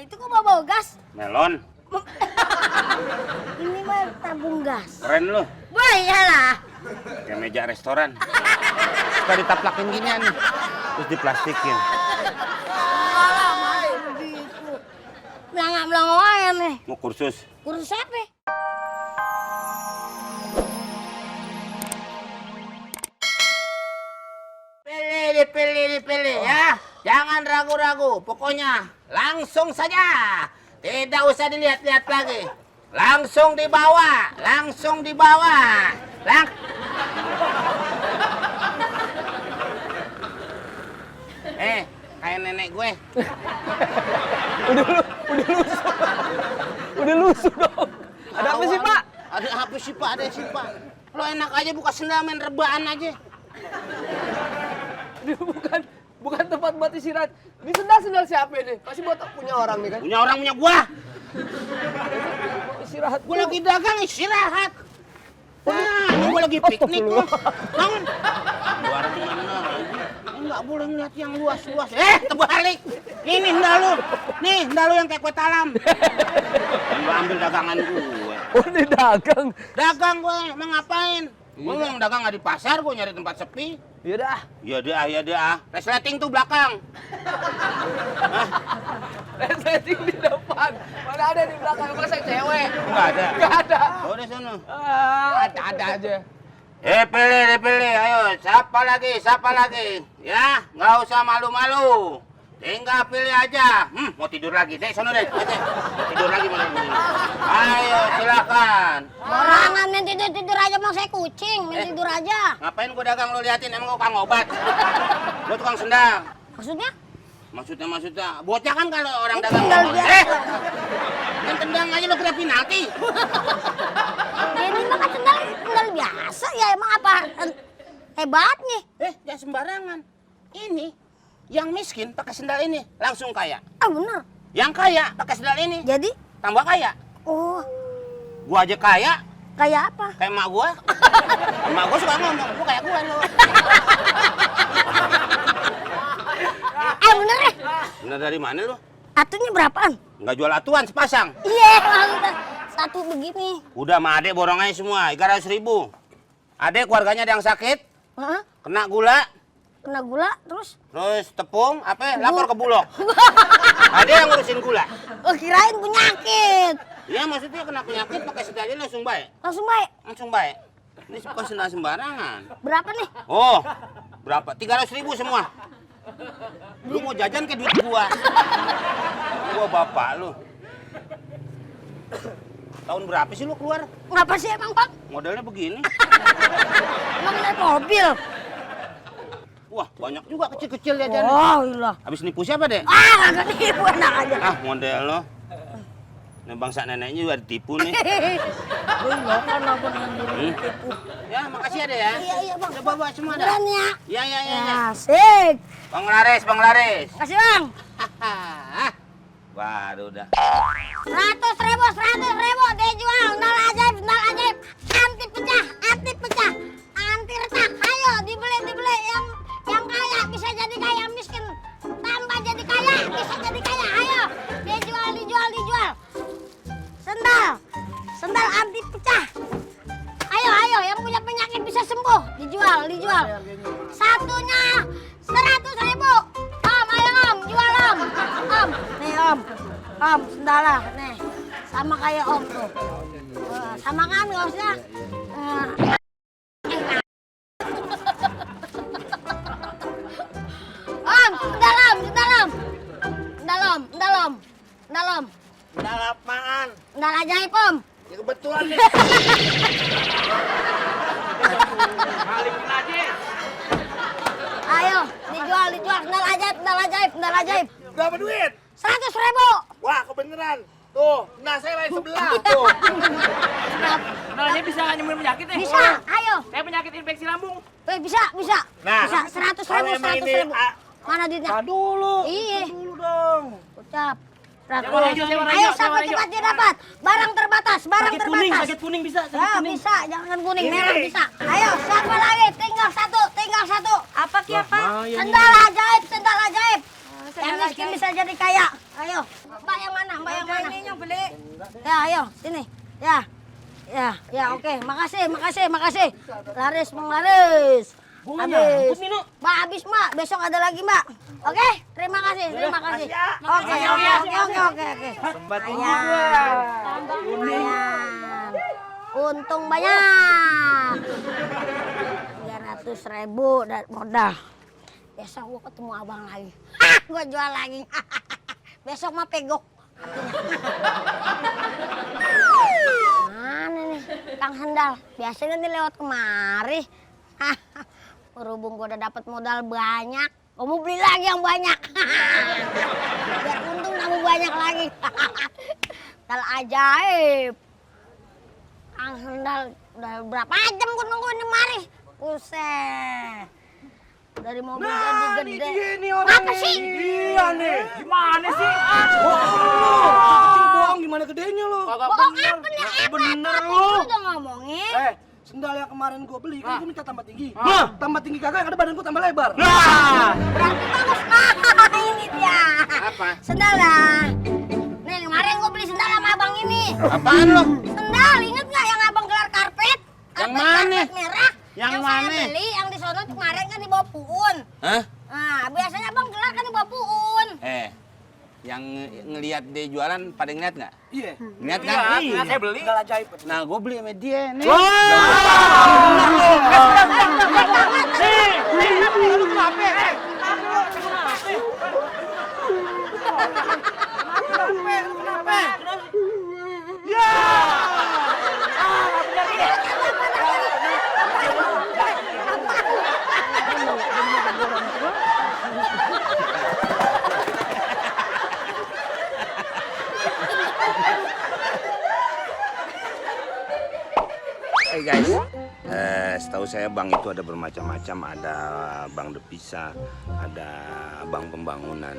itu kok bawa gas? Melon. Ini mah tabung gas. Keren lu. Wah iyalah. Kayak meja restoran. Suka ditaplakin ginian nih. Terus diplastikin. Alah, masa begitu. Melangak-melangak aja nih. Mau kursus. Kursus apa? Dipilih ya. Jangan ragu-ragu. Pokoknya langsung saja. Tidak usah dilihat-lihat lagi. Langsung dibawa. Langsung dibawa. Kayak nenek gue. Udah lusuh dong. Ada apa sih, Pak? Ada apa sih, Pak? Ada sih, Pak. Lo enak aja buka sendal main rebaan aja. Ini bukan tempat buat istirahat. Ini sendal siapa ini? Pasti buat punya orang nih kan? Punya orang punya gua. Istirahat. Gua lagi dagang istirahat. Nah, ini gua lagi piknik loh. Bangun. Luar mana? Enggak boleh ngeliat yang luas-luas. Terbalik. Ini sendal lu. Nih, sendal lu yang kayak kue talam. Gua ambil dagangan gue. Oh, ini dagang. Dagang gue, emang ngapain? Gue mau dagang nggak di pasar, gue nyari tempat sepi. Iya dah. Iya dah. Resleting tuh belakang. Resleting di depan. Mana ada di belakang masa cewek? Enggak ada. Enggak ada. Oh, udah sono. Ada aja. Pilih. Ayo, siapa lagi? Ya, nggak usah malu-malu. Tinggal pilih aja. Mau tidur lagi, deh, sono deh. Mau tidur lagi malam ini. Ayo, silakan. Orangan main tidur aja, mau saya kucing, main tidur aja. Ngapain gua dagang lo liatin? Emang gua tukang obat? Gua tukang sendal. Maksudnya? Maksudnya, bocah kan kalau orang dagang Sendal biasa. Yang tendang aja lo kira penalti. Ini mah kan sendal biasa ya, emang apa hebatnya? Jangan sembarangan. Ini yang miskin pakai sendal ini langsung kaya. Ah bener. Yang kaya pakai sendal ini Jadi? tambah kaya. Oh, Gua aja kaya, kayak apa? kayak emak gua. Emak gua suka ngomong, gua kayak gua lo. Bener ya? Bener dari mana lu? Atunya berapaan? Nggak jual atuan sepasang. Iya, maksudnya satu begini. Udah sama adek borong aja semua, 300.000. Adek keluarganya ada yang sakit, Hah? kena gula, Kena gula terus? terus tepung, lapor ke Bulog. Ada yang ngurusin gula. Oh kirain penyakit. Iya maksudnya kena penyakit pakai sendal ini langsung baik. Langsung baik. Langsung baik. Ini bukan sendal sembarangan. Berapa nih? Oh, berapa? 300.000 semua. Lu mau jajan ke duit gua. Gua bapak lu. Tahun berapa sih lu keluar? Ngapa sih emang, Pak? Modelnya begini. Emang naik mobil? Wah, banyak juga kecil-kecil jajan. Oh iya. Habis nipu siapa deh? Kagak nipu, enak aja. Model lo. Nah, bangsa neneknya juga ditipu nih. Iya kan apa yang ditipu. Ya, makasih ada ya. Iya, Bang. Udah bawa semua dah. Beneran ya? Ya. Asik. Bang Laris. Kasih, Bang. Baru dah. 100.000 dijual. Nol ajaib. Anti pecah. Anti retak. Ayo dibeli. Yang kaya bisa jadi kaya, miskin tambah jadi kaya, bisa jadi kaya. Ayo dijual. Sendal anti pecah. Ayo yang punya penyakit bisa sembuh. Dijual. Satunya 100.000. Ayo Om, jual Om. Nih Om, sendal nih. Sama kayak Om tuh. Sama kan nggak usah. Om, Sendal apaan? sendal ajaib Om. Ya kebetulan nih. Balikin aja. Ayo, dijual, sendal ajaib. Berapa duit? 100.000. Wah, kebeneran. Tuh, nah saya lain sebelah. Tuh. Nah, ini bisa nggak nyembuhin penyakit nih? Bisa, ayo. Saya penyakit infeksi lambung. Bisa. Nah, Bisa 100.000. kalau emang ini, Mana duitnya? dulu. Iya. Dulu dong. Ucap. Yang warna hijau, yang warna Ayo, hijau, yang siapa warna hijau. cepat dia dapat? Barang terbatas. Sakit kuning bisa. Ya, bisa, jangan kuning, merah bisa. Ayo, siapa lagi? Tinggal satu. Apa Ki, apa? Sendal ajaib. Yang miskin bisa jadi kaya. Ayo, Pak yang mana? Ya, oke. Makasih. Laris, Bang Laris. Bunganya Habis. habis nih, Nuk. Mbak, habis, Mbak. Besok ada lagi, Mbak. Oke? Terima kasih. Oke. Lumayan. Untung banyak. 300.000 dari modal. Besok gua ketemu abang lagi. Gua jual lagi. Besok mah pegok. Mana nih Kang Handal? Biasanya nih lewat kemari. Berhubung gua udah dapat modal banyak, gua mau beli lagi yang banyak. Biar untung nambah banyak lagi. Modal ajaib. Kang Handal udah berapa jam gua nungguin di mari? Buset. Dari mobil jadi gede. Ini orangnya. Apa sih? Iya nih. Gimana sih? Kecil bohong gimana gedenya lo? Bohong apa nih? Bener Lu lo. udah ngomongin. Sendal yang kemarin gua beli kan gua minta tambah tinggi. Tambah tinggi kagak yang ada badan gua tambah lebar. Berarti bagus. Ini dia. Apa? Sendal lah. Nih kemarin gua beli sendal sama abang ini. Apaan lo? Sendal, inget nggak yang abang gelar karpet? Yang mana? Karpet merah. Yang saya mana? beli, yang di sono kemarin kan dibawa Puun. Hah? Nah, biasanya abang gelar kan dibawa Puun. Yang ngelihat dia jualan pada ngeliat nggak? Iya. Ngeliat kan? Iya, saya beli. Sendal ajaib. Nah, gue beli sama dia nih. Hey guys, setahu saya bank itu ada bermacam-macam. Ada bank devisa, ada bank pembangunan,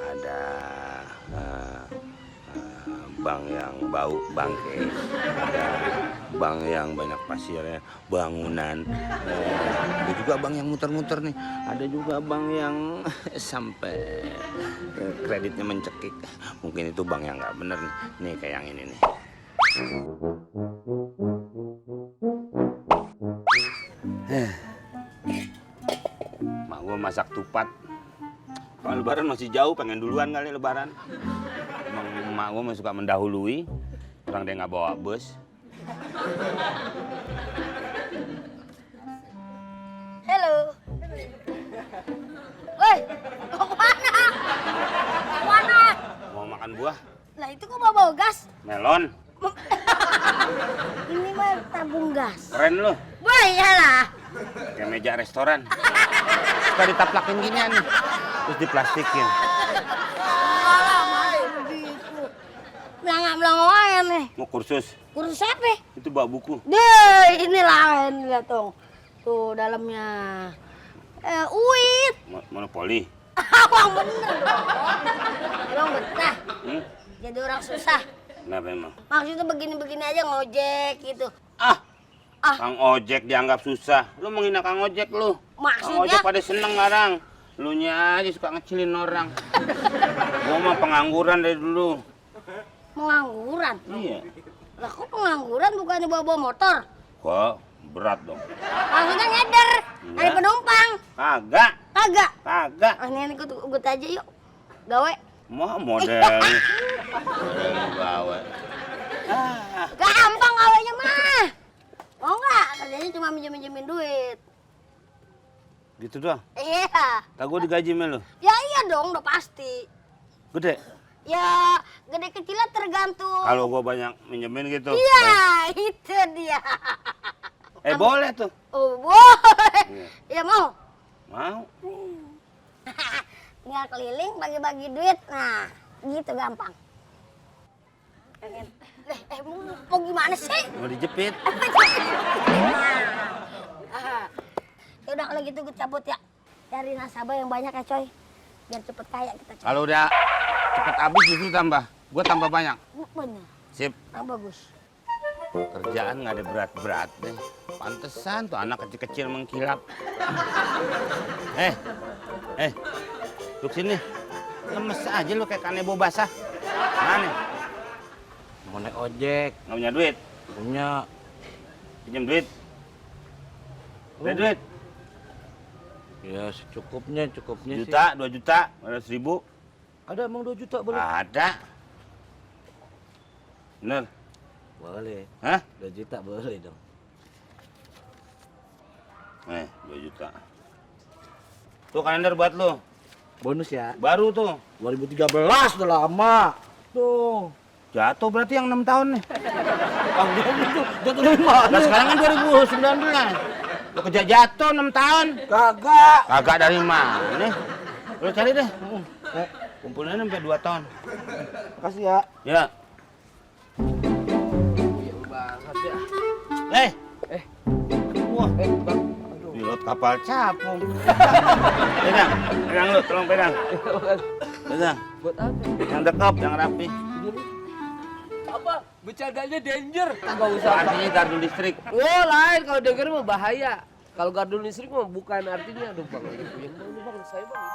ada bank yang bau bangke, ada bank yang banyak pasirnya, bangunan. Ada juga bank yang muter-muter nih. Ada juga bank yang sampai kreditnya mencekik. Mungkin itu bank yang nggak bener nih. Nih kayak yang ini nih. Mak gua masak tupat. Kalau lebaran masih jauh, pengen duluan kali lebaran. Emang emak gua masih suka mendahului. Orang dia nggak bawa bus. Halo. Woi, mau kemana? Kemana? Mau makan buah? Lah itu kok bawa gas? Melon? Ini mah tabung gas. Keren lu. Wah iyalah. Kayak meja restoran. Suka ditaplakin ginian nih. Terus diplastikin. Alah, masih begitu. Melangak-melangak aja nih. Mau kursus? Kursus apa? Itu bawa buku. Deh, ini lain lihat dong. Tuh dalamnya. Uit. Monopoli. Abang bener. Emang betah. Jadi orang susah. Kenapa emang? Maksudnya begini-begini aja ngojek gitu. Ah, Kang Ojek dianggap susah. Lu menghina Kang Ojek lu. Maksudnya? Kang Ojek pada seneng sekarang. Lu nya aja suka ngecilin orang. Gua mah pengangguran dari dulu. Pengangguran? Iya. Lah kok pengangguran bukannya bawa-bawa motor? Kok berat dong. Maksudnya nyender. Ada penumpang. Kagak. Kagak. Kagak. Ini ikut aja yuk. Gawe. Mau model. Gawe. Gampang gawenya mah. Mau nggak? Kerjanya cuma minjem-minjemin duit. Gitu doang. Iya. Tak gua digaji sama lu. Ya iya dong, udah pasti. Gede. Ya gede kecilnya tergantung. Kalau gua banyak minjemin gitu. Iya, itu dia. Boleh tuh. Oh, boleh. Ya mau. Mau. Tinggal keliling bagi-bagi duit. Nah, gitu gampang. Mau gimana sih? Mau dijepit. Ya udah kalau gitu gue cabut ya. Cari nasabah yang banyak ya coy. Biar cepet kaya kita coy. Kalau udah cepet habis justru tambah. Gua tambah banyak. Bener. Sip. Yang bagus. Kerjaan nggak ada berat-berat deh. Pantesan tuh anak kecil-kecil mengkilap. Duduk sini. Lemes aja lu kayak kanebo basah. Mana? Mau naik ojek. Nggak punya duit? Punya. Pinjam duit? Ada duit? Ya secukupnya Juta, 2 juta, ada 1.000? Ada emang 2 juta boleh? Ada. Bener? Boleh. Hah? 2 juta boleh dong. 2 juta. Tuh kalender buat lu. Bonus ya. Baru tuh. 2013 udah lama. Tuh. Jatuh berarti yang 6 tahun nih. Jatuh dari mana? Nah, sekarang kan 2019. Lu kerja jatuh 6 tahun. Kagak. Kagak dari mana? Lu cari deh. Kumpulnya sampai 2 tahun. Makasih ya. Ya. Iya banget ya. Wah. Bang. Pilot kapal capung. Pegang lu, tolong pegang. Pegang. Buat apa? Yang dekap, yang rapi. Apa? Bercandanya danger. Kagak usah. Artinya gardu listrik. Oh lain, kalau denger mah bahaya. Kalau gardu listrik mah bukan artinya. Aduh bang, lagi puyeng bang, saya bang.